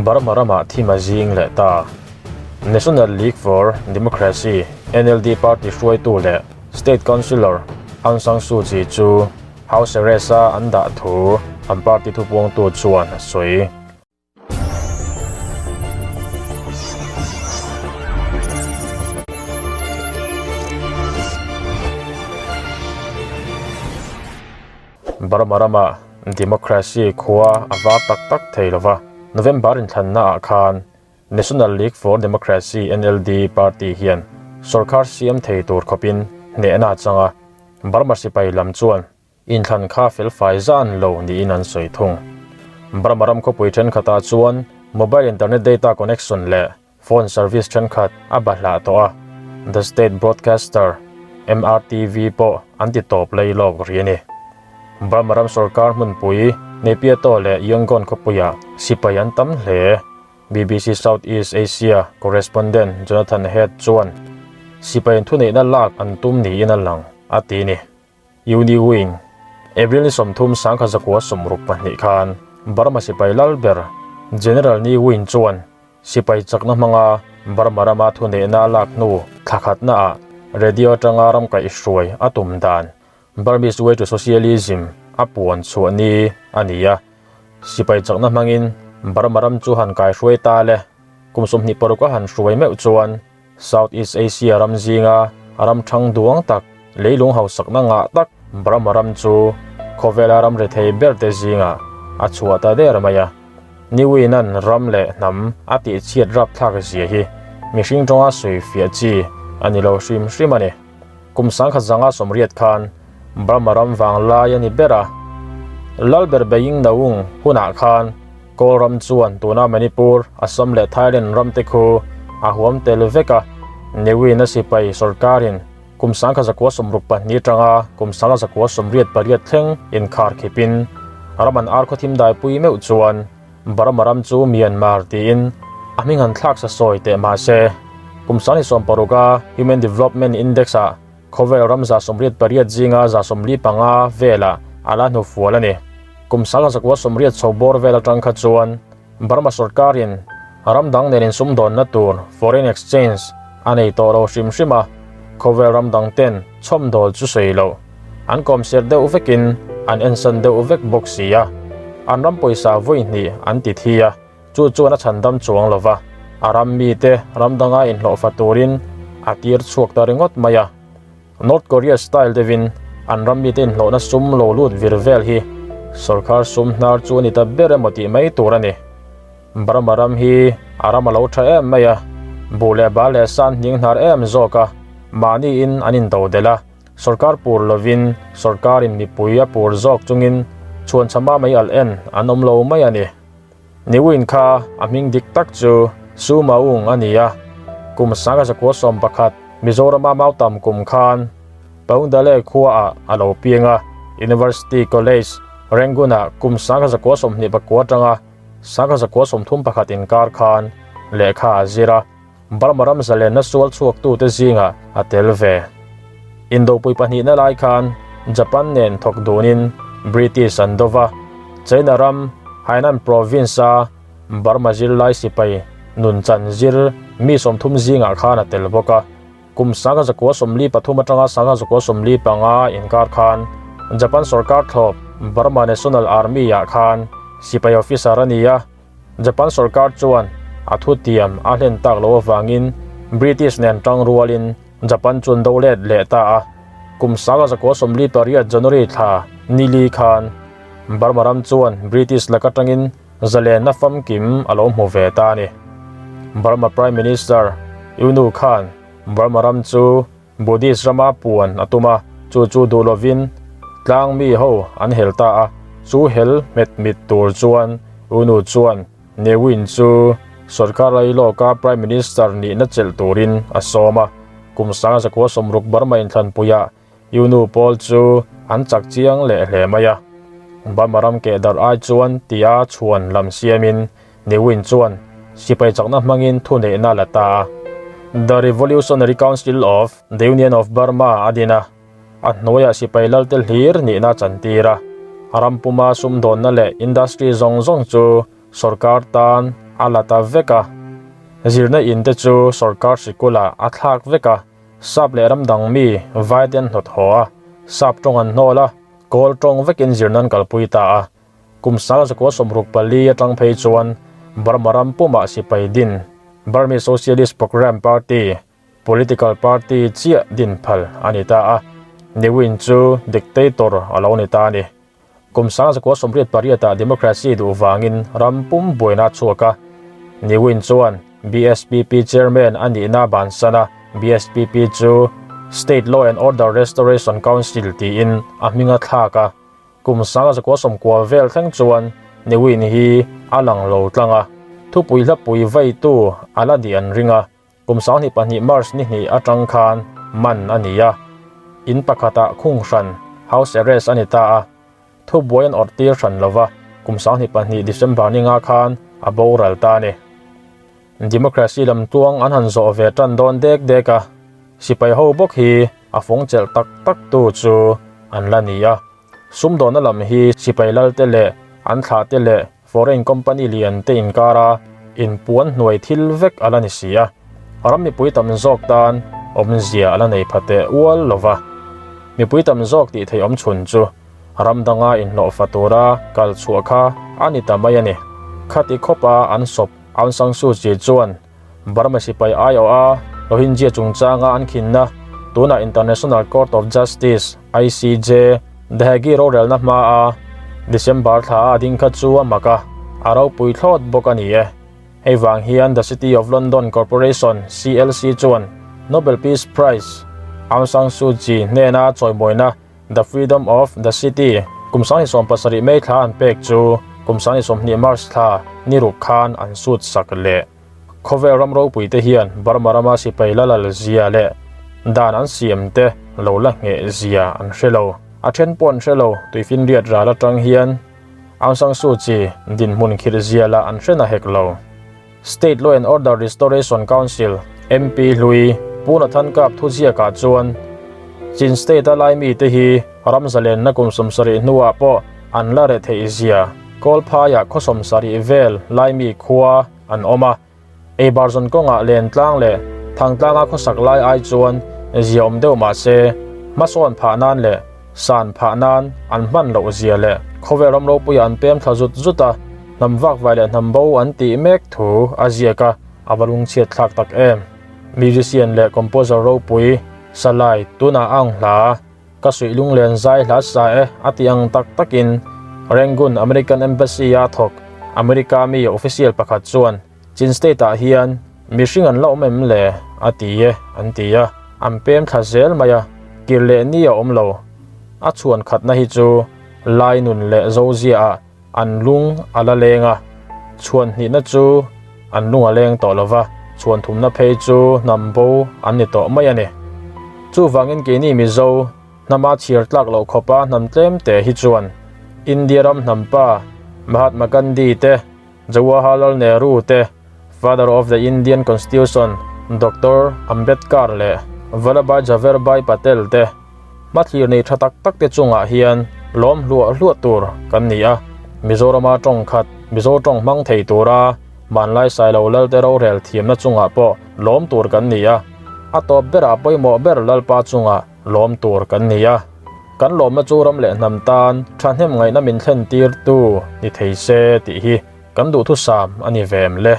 Burma ramah thim a zing leh ta. National League for Democracy, NLD, party hruaitu leh State Councillor Aung San Suu Kyi chu house arrest-a an dah thu an party thupuangtu chuan a sawi. Burma ramah democracy khua a var tak tak thei lo va, November inthlannaah khan National League for Democracy, NLD, party hian sorkar siam thei tur khawpin hnehna a chang a, Burma sipai lam chuan Inthlan kha felfai zan lo niin an sawi thung. Burma ram khawpui thenkhatah chuan mobile internet data connection leh phone service thenkhat a bahlah tawh a, The State Broadcaster, MRTV, pawh an ti tawp lei lawk rih a ni. Burma ram sorkar hmunpui Naypyidaw leh Yangon khawpuiah sipai an tam hle. BBC South East Asia correspondent Jonathan Head chuan sipai thuneihna lak an tum niin a lang, a ti a ni. Uni Wing, April ni 30 1962 khan Burma sipai lal ber General Ni Win chuan sipai chakna hmanga Burma rama thuneihna a lak hnu thla khatnaah radio atanga ram kaihhruai a tum dan Burmese Way to Socialism a puan chhuah ni a ni a. Sipai chakna hmangin Burma ram chu han kaihruai ta le, kum 26 a han hruai meuh chuan South East Asia ram zinga ram thang duang tak, leilung hausakna ngah tak Burma ram chu khawvela ram rethei ber te zingah a chhuah ta der mai a. Niwinan ram leh hnam a tihchhiat rapthlak zia hi mihring tawnga sawi fiah chi a ni lo hrim hrim a ni. Kum sangkhat zanga sawmriat khan Burma ram vanglai a ni ber a. Lalber Beiying Naung hunah khan Kawl ram chuan tuna Manipur, Assam leh Thailand ram te khu a huam tel vek a, Newin a sipai sorkarin kum 1962 atanga kum 1988 thleng inkhar khipin ram an ar khawthim daipui meuh chuan Burma ram chu Myanmar tiin a hming han thlak sa sawi teh mah se kum 2016 a Human Development Index ah Khawvel ram 88 zinga 45 velah a la hnufual a ni. Kum 1980 chho bawr vel atang kha chuan Burma sorkarin ram dang nen insumdawnna tur, foreign exchange, a nei tawh lo hrim hrim a, khawvel ram dang ten chhawmdawl chu sawi loh an kawmser deuh vekin an ensan deuh vek bawk si a, an ram pawisa vawi hnih an ti thi a, chu chuan a chhandam chuang lo va, a ram mite ram danga inhlawhfa turin a tir chhuak ta ringawt mai a. North Korea style deuhin an ram mite inhlawhna sum lo lut vir vel hi sorkar sum hnar chu a ni ta ber emaw tih mai tur a ni. Burma ram hi a ram a lo tha em mai a, buh leh bal leh san hning hnar em zawk a, mahni in an indo delh a, sorkar pur lovin sorkarin mipui a pur zawk chungin chhuanchhama mei alh en an awm lo mai a ni. Niwin kha a hming dik tak chu Su Maung a ni a, kum 1911 Mizorama Mautam kum khan Paungdale khuaah a lo piang a, University College, Rangoon-ah kum 1929 atanga 1931 inkar khan lehkha a zir a, Burma ram zalenna sual chhuaktute zingah a tel ve. Indopui pahnihna lai khan Japan nen thawk dunin British an do va, China ram Hainan Province-a Burma zirlai sipai nunchan zir mi 30 zingah khan a tel bawk a. Kum 1943 atanga 1945 inkar khan Japan sorkar thlawp Burma National Army-ah khan sipai officer a ni a. Japan sorkar chuan a thutiam a hlen tak loh avangin British nen tang rualin Japan chu an do let leh ta a. Kum 1948 January thla nili khan Burma ram chuan British lak atangin zalenna famkim a lo hmu ve ta a ni. Burma Prime Minister U Nu khan Burma ram chu Buddhist rama puan a tum a, chu chu duh lovin tlang mi ho an hel ta a, chu hel hmet mit tur chuan U Nu chuan Ne Win chu sorkar lailawka Prime Minister nihna chelh turin a sawm a, kum 1960 Burma inthlanpuiah U Nu pawl chu an chak chiang leh hle mai a, Burma ram keh darh ai chuan tia chhuan lam siamin Ne Win chuan sipai chakna hmangin thuneihna la ta a. The Revolutionary Council of the Union of Burma a din a, a hnuaiah sipai lalte hlir nihna chantir a. A ram puma sumdawnna leh industry zawng zawng chu sorkar tan a la ta vek a. Zirna in te chu sorkar sikulah a thlak vek a, sap leh ram dang mi vai te an hnawt haw a, sap tawng an hnawl a, kawl tawng vekin zirna an kalpui ta a. Kum 1964 atang phei chuan Burma ram pumah sipai din Burmese Socialist Program Party Political party chiah din phal a ni ta a, Ne Win chu dictator a lo ni ta a ni. Kum 1988 ah democracy duh vangin ram pum buaina a chhuak a, Ne Win chuan BSPP chairman a nihna a bansan a, BSPP chu State Law and Order Restoration Council tiin a hming a thlak a. Kum 1990 vel thleng chuan Ne Win hi a lang lo tlang a, thupui hlapui veitu a la nih an ring a. Kum 22 March ni hnih atang khan man a ni a, in pakhatah khung hran, house arrest, a ni ta a, thubuai an awrh tir hran lo va, kum 22 December ni nga khan a boral ta a ni. Democracy lam tluang an han zawh ve tan dawn dek dek a, sipai ho bawk hi a fawng chelh tak tak tu chu an la ni a. Sumdawhna lam hi sipai lalte leh an thlahte leh foreign company lian te inkara inpuan hnuai thil vek a la ni si a, ram mipui tam zawk tan awmzia a la nei pha teh ual lo va. Mipui tam zawk tih theih awm chhun chu ram danga inhlawhfa tura kal chhuah kha a ni ta mai a ni. Khati khawpa an sawp Aung San Suu Kyi chuan Burma sipai aiawha Rohingya chungchanga an khinna tunah International Court of Justice, ICJ, The Hague rorelna hmaa December thla a ding kha chu a mak a, a ropui thlawt bawk a ni e. Hei vang hian The City of London Corporation, CLC, chuan Nobel Peace Prize Aung San Suu Kyi hnena chawimawina The Freedom of the City kum 2017 May thla an pek chu kum 2020 March thla ni ruk khan an sut sak leh. Khawvel ram ropui te hian Burma rama sipai la lal zia leh dan an siam te lo la ngheh zia an hre lo. A then pawh an hre lo, tuifinriat ral atang hian Aung San Suu Kyi dinhmun khirh zia lah an hre na hek lo. State Law and Order Restoration Council MP hlui Pu Nathan Kap thuziakah chuan Chin State-a laimi te hi ram zalenna kum 70 hnuah pawh an la reh theih zia Kawlphaiah khaw 70 vel laimi khua an awm a, eibar zawn kawngah Lentlang leh Thangtlanga khawsak lai ai chuan zia awm deuh mah se hmasawn phah nan leh san phah nan an hman loh zia leh khawvel ram ropuiah an pem thla zut zut a, hnam vakvai leh hnam bo an tih mek thu a ziak a, a va lungchhiat thlak tak em. Musician leh composer ropui Salai tunah ang hla ka suih lunglen zai hla sa e a ti ang tak takin Rangoon American Embassy a thawk America mi official pakhat chuan Chin State ah hian mihring an la awm em le a ti e an ti a, an pem thla zel mai a, kir leh ni a awm lo. A chhuan khatna hi chu Lai nun leh Zozia ah an lung a la leng a, chhuan hnihna chu an lung a leng tawh lo va, chhuan thumna phei chu hnam bo an ni tawh mai a ni. Chuvangin keini Mizo hnama chhiar tlak loh khawpa hnam tlem te hi chuan India ram hnampa Mahatma Gandhi te, Jawaharlal Nehru te, Father of the Indian Constitution Doctor Ambedkar leh Vallabhbhai Jhaverbhai Patel te hmathlir nei tha tak tak te chungah hian lawm hluah hluah tur kan ni a. Mizorama tawng khat Mizo tawng hmang thei tura hmanlai Sailo Lalte rorel thiamna chungah pawh lawm tur kan ni a. A tawp berah pawimawh ber Lalpa chungah lawm tur kan ni a, kan lawmna chu ram leh hnam tan thahnem ngaihna min thlen tirtu ni thei se tih hi kan duhthusam a ni ve em le.